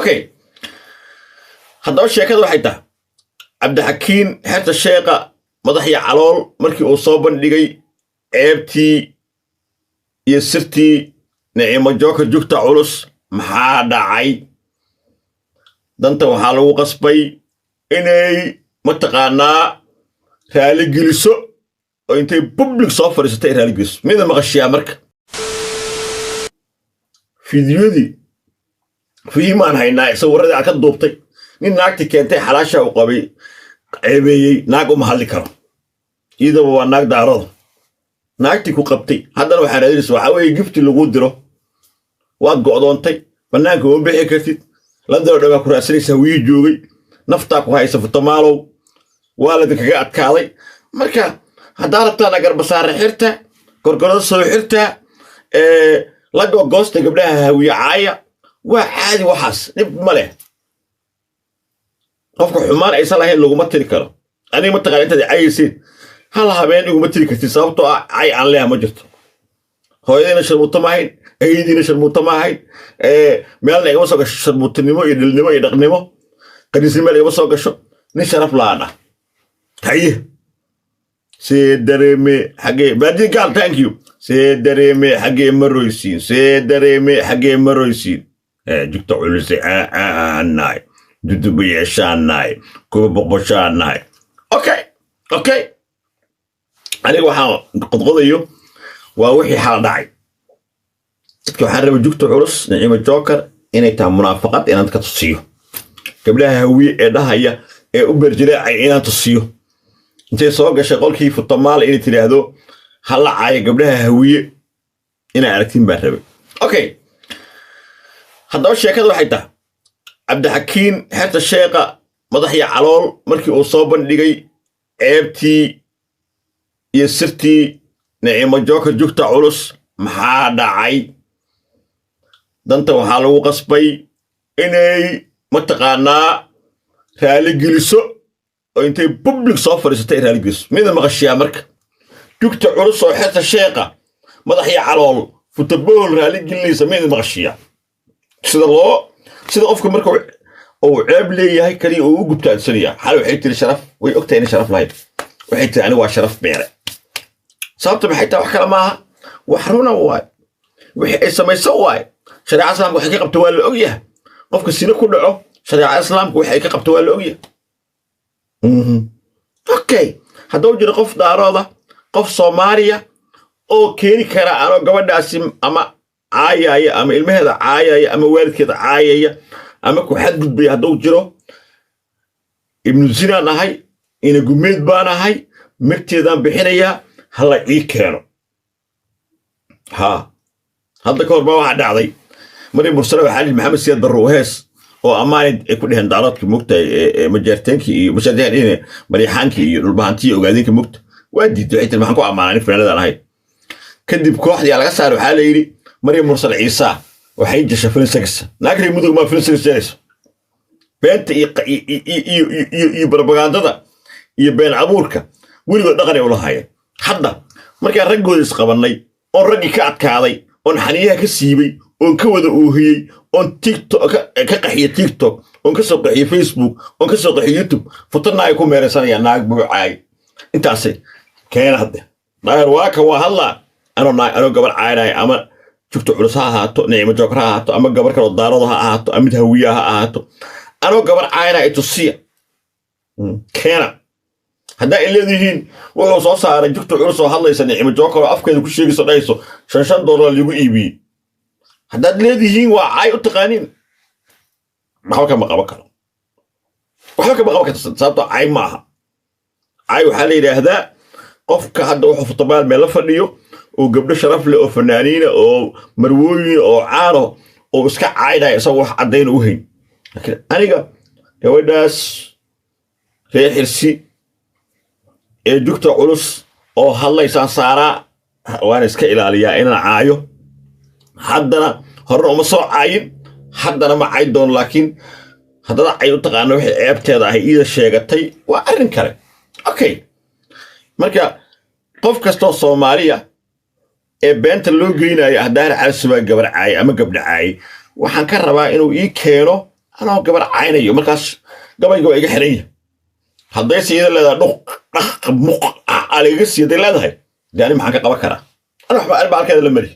Okay, haddaba sheekada waxay tahay Cabdixakiin xerta sheekha madaxya calool markii uu soo bandhigay ceebtii iyo sirtii Nicimo Joker jugta culus, maxaa dhacay? Danta waxaa lagu qasbay inay mataqaanaa raaligeliso oo intay public soo fadhiisatay ay raaligeliso. Mida maqashiyaa marka fiidiyodii fiimaan haynaa, sawiradii aad ka duubtay nin naagti keentay xalaasha u qabay ceebeeyey. Naag uma hadli karo, iyadaba waa naag daarada naagtii ku qabtay. Haddana waxaa raadinaysa waxaa weeye gift-i lagu diro. Waad go'doontay, bannaanka uma bixi kartid. London oo dhan baa ku raadsanaysa, Hawiyii joogay naftaa ku haysa. Futamaalow, waa ladinkaga adkaaday. Marka haddaa rabtaana garbasaare xirta, gorgorada soo xirta, la gogoosta gabdhaha Hawiye caaya, waa caadi, waxaas dhib ma leh. Qofka xumaan aysan lahayn laguma tiri karo. Aniga mataqaan intaad cayayseen hal habeen iguma tiri kartid, sababtoo ah cay aan leeha ma jirto. Hooyadiina sharmuuto ma ahayn, ayadiina sharmuuto ma ahayn. Meelna igama soo gasho sharmuutinimo iyo dhilnimo iyo dhaqnimo, qaniisnimo meel igama soo gasho. Nin sharaf la'aan ah. Haye, see dareeme xaggee baadiye gaal? Thank you. See dareeme xaggee maroysiin? See dareeme xaggee maroysiin? Jugta culise nahay, duduba yeeshaan nahay, kuwa boqboshaan nahay. Okay, aniga waxaan qodqodayo waa wixii xala dhacay. Dadka waxaan rabay jugta culus Nicimo Joker inay tahay munaafaqad inaan dadka tusiyo, gabdhaha Hawiye ee dhahaya ee u berjileecay inaan tusiyo. Intay soo gashay qolkii Futamaal inay tidhaahdo hala caayo gabdhaha Hawiye, inay aragtiin baan rabay. Okay, haddaba sheekada waxay tahay Cabdixakiin xerta sheekha madaxya calool markii uu soo bandhigay ceebtii iyo sirtii Nicimo Joker jugta culus, maxaa dhacay? Danta waxaa lagu qasbay inay mataqaanaa raaligeliso oo intay public soo fadhiisatay ay raaligeliso. Mida maqashiyaa marka jugta culus oo xerta sheekha madaxya calool futabool raaligelinaysa? Mida maqashiyaa sida loo sida qofka marka uu ceeb leeyahay kaliya uu u gubtaadsanaya? Xal waxay tiri sharaf, way ogtahay inay sharaf lahayd. Waxay tiri anigu waa sharaf beere. Sababta maxay tahay? Wax kale maaha, wax runa waay, wixii ay samayso waay. Shareeca Islaamka waxay ka qabta waa la ogyahay. Qofka sina ku dhaco, shareeca Islaamka waxay ka qabta waa la ogyahay. Okay, hadduu jiro qof Daarooda, qof Soomaaliya oo keeni kara anoo gabadhaasi ama caayaya ama ilmaheeda caayaya ama waalidkeeda caayaya ama ku xadgudbaya, hadduu jiro, ibnu zinaan ahay, ina gumeed baan ahay, magteedaan bixinayaa, hala ii keeno. Ha, hadda ka hor baa waxaa dhacday marii Mursale waxaa lihi Maxamed Siyaad Barre hees oo ammaanid ay ku dheheen Daaroodka mugtahay, Majeerteenkii iyo Majeerteen, Mariixaankii iyo Dhulbahantii, Ogaadeenka mugta. Waa diiday, waxay tiri maxaan ku ammaanaa nin fanaanadaan ahay? Kadib kooxdii laga saaray. Waxaa la yidhi Maryam Mursal Ciisa waxay jasha filinsax, naag reer Mudug maa filinsax jelayso. Beenta iyo barabagandada iyo been abuurka weligood dhaqanay u lahaayeen. Hadda markaan raggooda isqabannay oon raggii ka adkaaday oon xaniyaha ka siibay oon ka wada oohiyey oon TikTok ka qaxiyey, TikTok oon ka soo qaxiyey, Facebook oon ka soo qaxiyey, YouTube futana ay ku meeraysanayaan naag buucaay. Intaasay keena hadde Daayar waa kan waa hadlaa anoo naag, anoo gabar caynaya, ama jugta culus ha ahaato, Nicmo Jookar ha ahaato, ama gabar kaloo Daarado ha ahaato, ama mid Hawiya ha ahaato, anoo gabar caynaya itusiya, keena. Haddaa ay leedihiin wuxuu soo saaray jugta culus oo hadlaysa, Nicmo Jookar oo afkeeda ku sheegayso, dhahayso $5 $5 lagu iibiyey, haddaad leedihiin waa cay u taqaaniin, waxba kama qaban karo, waxba kama qaban karto, sababtoo cay ma aha. Cay waxaa la yidhaahdaa qofka hadda wuxuu futabaal meel la fadhiyo oo gabdho sharaf leh oo fanaaniina oo marwooyin oo caano oo iska caynaya isagoo wax caddayn u hayn. Laakiin aniga gabadhaas reer Xirsi ee jugta culus oo hadlaysaan saaraa, waana iska ilaaliyaa inaan caayo. Haddana horena uma soo caayin, haddana ma cay doono. Laakiin haddana cay u taqaano waxay ceebteeda ahay iida sheegatay waa arrin kale. Okay, marka qof kastoo Soomaaliya ee beenta loo geynayo Daahir Calasow baa gabar caayay ama gabdha caayay, waxaan ka rabaa inuu ii keeno Anoo gabar caynayo markaas gabayga waa iga xiran yahay. Haddayse iyada leedahay dhuq dhaq muq aliga sii hadday leedahay, dee ani maxaan ka qaban karaa? Ani waxba ani baalkeeda la mari.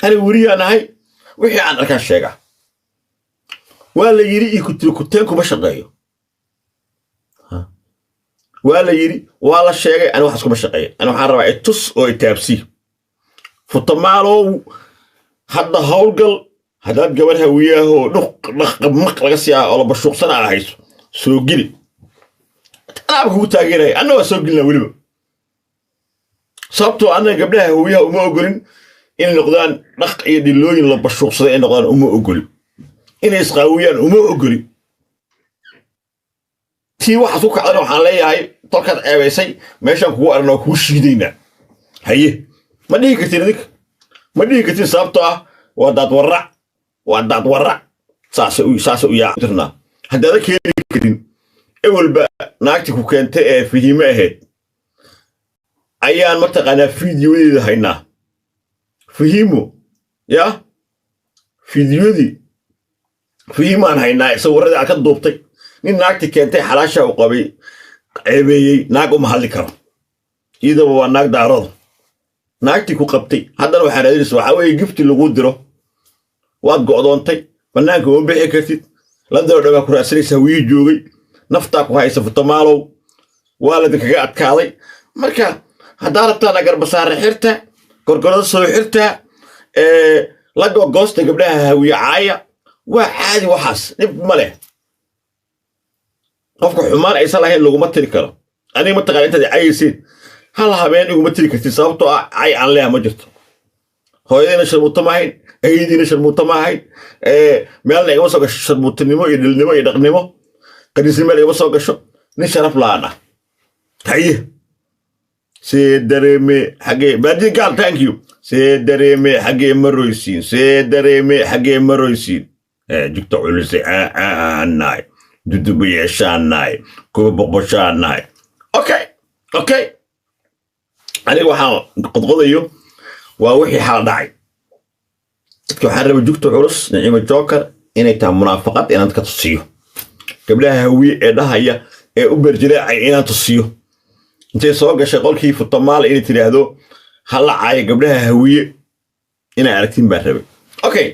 Ani weriyaan ahay, wixii aan arkaan sheegaa. Waa la yidhi iyo kutiri kuteen kuma shaqeeyo. Waa la yidhi, waa la sheegay, ani waxaas kuma shaqeeyo. Ani waxaan rabaa itus oo itaabsii. Futamaalow, hadda howlgal haddaad gabar hawiyaahoo dhuq dhaq maq laga sii ah oo la bashuuqsana aa hayso, soo geli, anaaba kugu taageeraya. Anna waa soo gelina weliba, sababtoo annaga gabdhaha hawiyaha uma ogolin inay noqdaan dhaq iyo dhilooyin la bashuuqsaday. Inay noqdaan uma ogolin, inay isqaawiyaan uma ogolin. Tii waxaad ku kacdana waxaan leeyahay tolkaad ceebaysay, meeshaan kugu aragna waa kuu shiidaynaa. Haye, ma dhihi kartin idinka, ma dhihi kartin, sababtoo ah waa daadwarrac, waa daadwarrac. Saasa u yaatirnaa haddaada keeni karin. Ewelba naagti ku keentay ee fihiime ahayd ayaan mataqaanaa fiidiyodeeda haynaa. Fihimo ya fiidiyodii fihimaan haynaa, sawirradii aad ka duubtay. Nin naagti keentay xalaasha u qabay ceebeeyey, naag uma hadli karo, iyadaba waa naag daarooda. Naagtii ku qabtay haddana waxaa raadinaysa waxaa weeye gifti lagu diro. Waad go'doontay, bannaanka uma bixi kartid, London oo dhan baa ku raadsanaysa. Hawiyii joogay naftaa ku haysa. Futamaalow, waa ladinkaga adkaaday. Marka haddaa rabtaana garbasaare xirta, gorgorada soo xirta, la gogoosta gabdhaha hawiye caaya, waa caadi, waxaas dhib ma leh. Qofka xumaan aysan lahayn laguma tiri karo. Aniga mataqaan intaad cayaysiin hal habeen iguma tiri kartid, sababtoo ah cay aan leeha ma jirto. Hooyadiina sharmuuto ma ahayn, ayadiina sharmuuto ma ahayn, meelna igama soo gasho sharmuutinimo iyo dhilnimo iyo dhaqnimo, qaniisnimo meel igama soo gasho. Nin sharaf la'aan ah. Haye, see dareeme xagee baadiye gaal? Thank you. See dareeme xagee maroysiin? See dareeme xagee maroysiin? Jugta culise nahay, duduba yeeshaanahay, kuwa boqboshaanahay. Okay, aniga waxaan qodqodayo waa wixii xala dhacay. Dadka waxaan rabay jugta culus Nicimo Joker inay tahay munaafaqad inaan dadka tusiyo, gabdhaha hawiye ee dhahaya ee u berjileecay inaan tusiyo. Intay soo gashay qolkii futamaal inay tidhaahdo hala caayo gabdhaha hawiye, inay aragtiin baan rabay. Okay,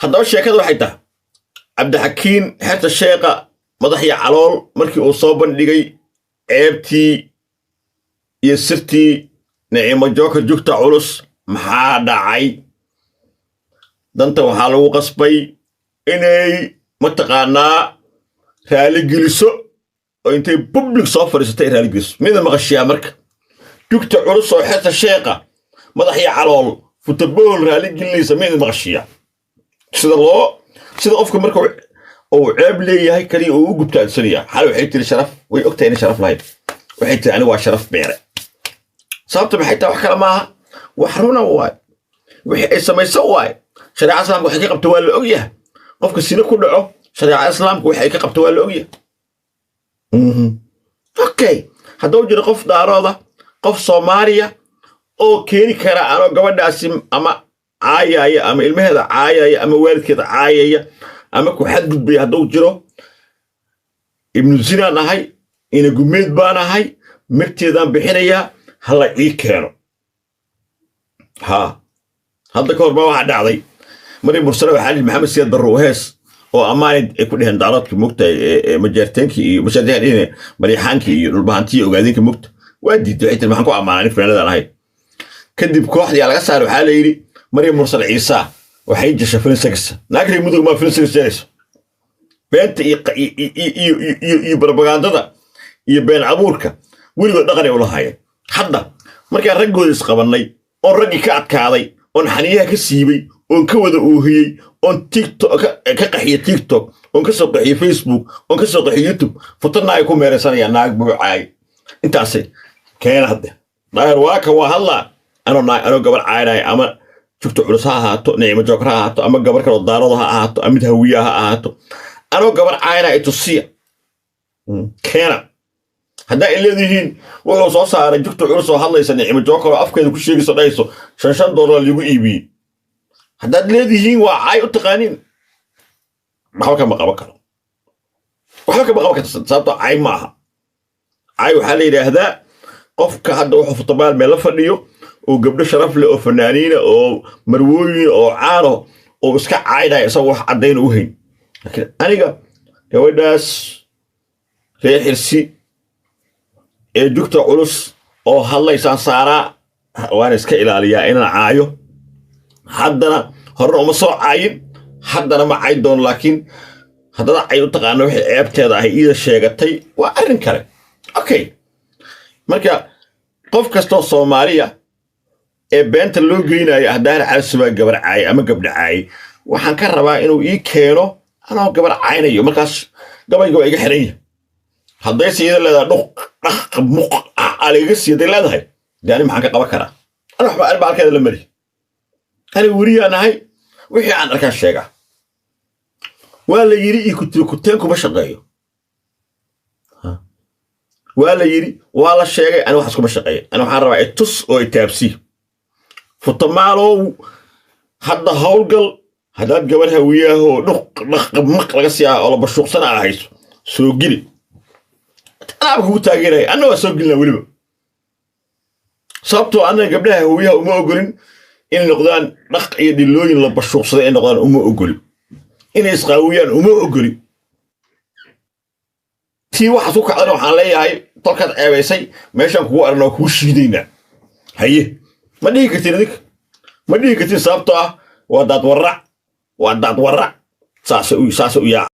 haddaba sheekada waxay tahay Cabdixakiin xerta sheeqa madaxii calool markii uu soo bandhigay ceebtii iyo sirtii Nicimo Joker jugta culus, maxaa dhacay? Danta waxaa lagu qasbay inay mataqaanaa raaligeliso oo intay public soo fadhiisatay ay raaligeliso. Mida maqashiyaa marka jugta culus oo xerta sheeqa madaxii calool futabool raaligelinaysa? Mida maqashiyaa sida loo sida qofka marka uu ceeb leeyahay kaliya uu u gubtaadsanaya? Xal waxay tiri sharaf, way ogtahay inay sharaf lahayd. Waxay tiri anigu waa sharaf beere. Sababta maxay tahay? Wax kale maaha, wax runa waay, wixii ay samayso waay. Shareeca islaamka waxay ka qabta waa la ogyahay. Qofka sina ku dhaco, shareeca islaamka waxay ka qabta waa la ogyahay. Okay, hadduu jiro qof daarooda, qof Soomaaliya oo keeni kara anoo gabadhaasi ama caayaya ama ilmaheeda caayaya ama waalidkeeda caayaya ama ku xadgudbaya, hadduu jiro, ibnu zinaan ahay, ina gumeed baan ahay, magteedaan bixinayaa, hala ii keeno. Ha, hadda ka hor baa waxaa dhacday marii mursale waxaa lihi Maxamed Siyaad Barre hees oo ammaanid ay ku dheheen daaroodka mogtahay, majeerteenkii iyo majeerteen, mariixaankii iyo dhulbahantii, ogaadeenka mogta. Waa diiday, waxay tiri maxaan ku ammaanaa, nin fanaanadaan ahay. Kadib kooxdii laga saaray. Waxaa la yidhi Maryam Mursal Ciisa waxay jasha filinsags, naagrii Mudug maa filinsags jelayso. Beenta iyo barabagandada iyo been abuurka weligood dhaqanay u lahaayeen. Hadda markaan raggooda isqabannay oon raggii ka adkaaday oon xaniyaha ka siibay oon ka wada oohiyey oon TikTok ka qaxiyey, TikTok oon ka soo qaxiyey, Facebook oon ka soo qaxiyey, YouTube futana ay ku meeraysanayaan, naag buucaay intaasay keena. Hadde daayar waa kan waa hadlaa anoo naag, anoo gabar caynaya, ama jugta culus ha ahaato, Nicimo Jookar ha ahaato, ama gabar kaloo daaroda ha ahaato, ama mid hawiya ha ahaato, anoo gabar caynaya itusiya, keena. Haddaa ay leedihiin wuxuu soo saaray jugta culus oo hadlaysa, Nicimo Jookar oo afkeeda ku sheegayso, dhahayso $5 $5 liigu iibiyey, haddaad leedihiin waa cay u taqaaniin. Waxba kama qaban karo, waxba kama qaban karto, sababtoo cay ma aha. Cay waxaa la yidhaahdaa qofka hadda wuxuu Futamaal meel la fadhiyo oo gabdho sharaf leh oo fanaaniina oo marwooyin oo caano oo iska caynaya, isagoo wax caddayn u hayn. Laakiin aniga gabadhaas reer Xirsi ee jugta culus oo hadlaysaan saaraa, waana iska ilaaliyaa inaan caayo. Haddana horena uma soo caayin, haddana ma cay doono. Laakiin haddana cay u taqaana wixii ceebteeda ahay iida sheegatay waa arrin kale. Okay, marka qof kastoo Soomaaliya ee beenta loo geynayo haddaan Calasubaa gabar caayay ama gabdha caayay, waxaan ka rabaa inuu ii keeno anoo gabar caynayo. Markaas gabayga waa iga xiran yahay. Haddayse iyada leedahay dhuq dhaq muq aliga sii hadday leedahay, dee ani maxaan ka qaban karaa? Ani waxba arba halkeeda la mari. Ani weriyaan ahay, wixii aan arkaan sheegaa. Waa la yidhi iyo kutiri kuteen kuma shaqeeyo. Waa la yidhi, waa la sheegay, ani waxaas kuma shaqeeyo. Ani waxaan rabaa itus oo itaabsi. Futamaalow, hadda howlgal haddaad gabar Hawiyaahoo dhuq dhaq maq laga sii oo la bashuuqsana a hayso, soo geli, anaaba kugu taageeraya. Anna waa soo gelina weliba, sababtoo annaga gabdhaha Hawiyaha uma ogolin inay noqdaan dhaq iyo dhilooyin la bashuuqsaday. Inay noqdaan uma ogoli, inay isqaawiyaan uma ogoli. Tii waxaas ku kacdana waxaan leeyahay tolkaad ceebaysay, meeshaan kugu aragna waa kugu shiidaynaa. Haye, ma dhihi kartin idinka, ma dhihi kartin, sababtoo ah waa daadwarrac, waa daadwarrac. Saasa u yaaca.